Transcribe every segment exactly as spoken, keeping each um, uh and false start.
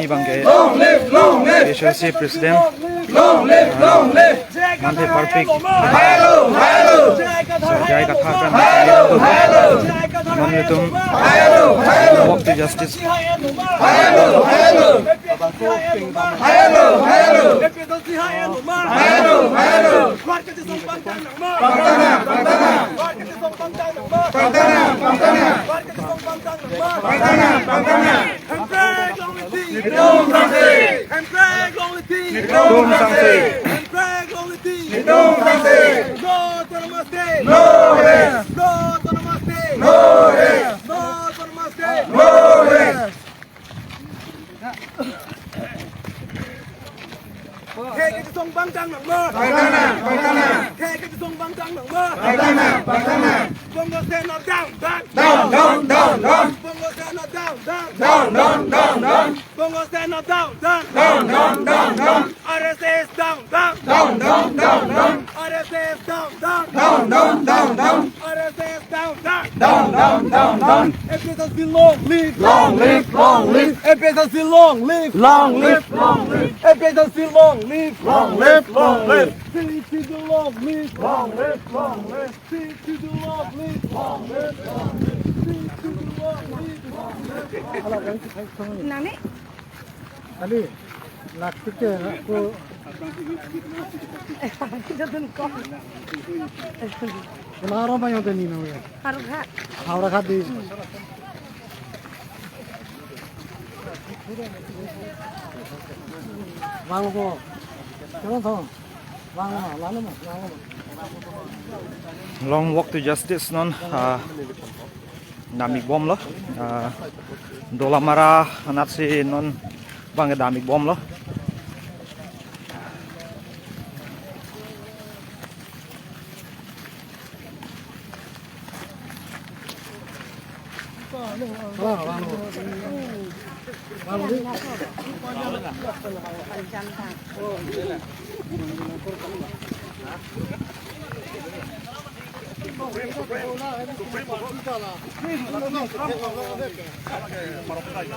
pini abangke Long live, long live. P H L C President, Long live, long live. Manthe Parpik. Hello, hello. So, J I Kathar pen Hello, hello. Non ilitum Hello, hello. Walk to Justice. Hello, hello. Hello, hello. Hello, hello. Pangtang nang, pangtang nang. Pangtang nang, pangtang nang. Pangtang nang, pangtang nang. Pangtang nang, pangtang nang. Pangtang nang, pangtang nang. Hemprek long live. Nelitum sangse. Hemprek long live. Nelitum sangse. Hemprek long live. Nelitum sangse. No autonomous state. No rest. No autonomous state. No rest. No autonomous state. No rest. Thek kejisong pangtang nang ma. Pangtang nang, pangtang nang. Thek kejisong pangtang nang ma. Pangtang nang, pangtang nang. Bongo Sena down, down. Down, down, down, down. Bongo Sena down, down. Down, down, down, down. Bongo Sena down, down. Down, down, down, down. R S S down, down. Down, down, down, down. R S S down, down. Down, down, down, down. R S S down, down. Down, down, down, down. A P H L C long live. Long live, long live. A P H L C long live. Long live, long live. A P H L C long live. Long live, long live. C H P long live. Long live, long live. C H P long live. Long live, long live. C H P long live. Long live. Nang ni? Ali, lak tik ke, aku Jadun kok. Kenapa apa yang tadi namanya? Haru ghat. Haru ghat di. Bang ko. Kenapa, Tom? Bang, bang, bang, bang. Long walk to justice non, ah, damik bomlo, ah, Dolamara anatsi non abangke damik bomlo.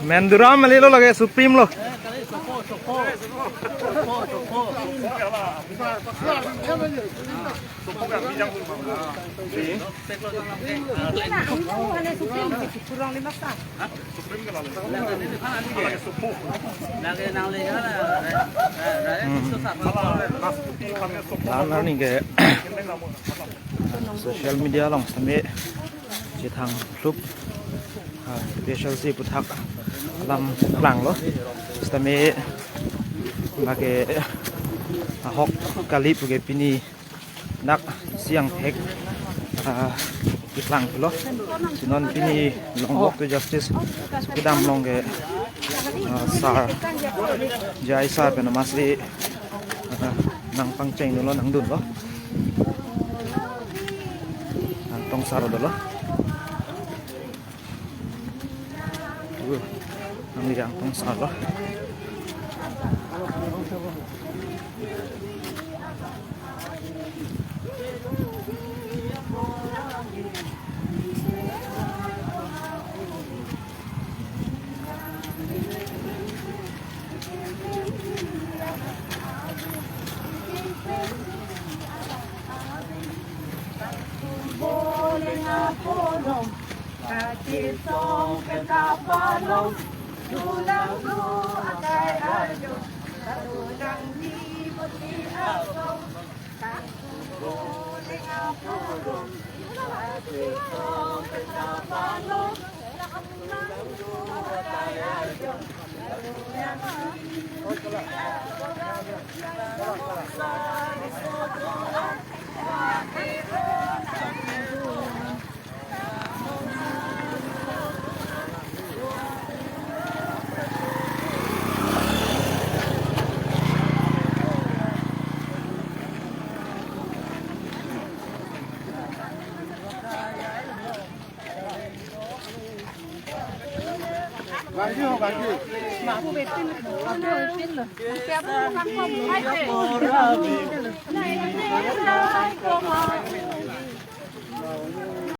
Menduram mali lo lake Supreme lo. Lan arni ke social media along sitame chethang thlup, ah, P H L C aputhak alam klanglo. Sitame lake ahok kali puke pini dak siang thek, ah, keplang pulo. Si non pini long walk to justice kedam along ke, ah, sir, J I sir pen amatsi, ah, nangpangcheng dunlo, nangdunlo. Nangtong sar dolo. Uh, nangli nangtong sar lo.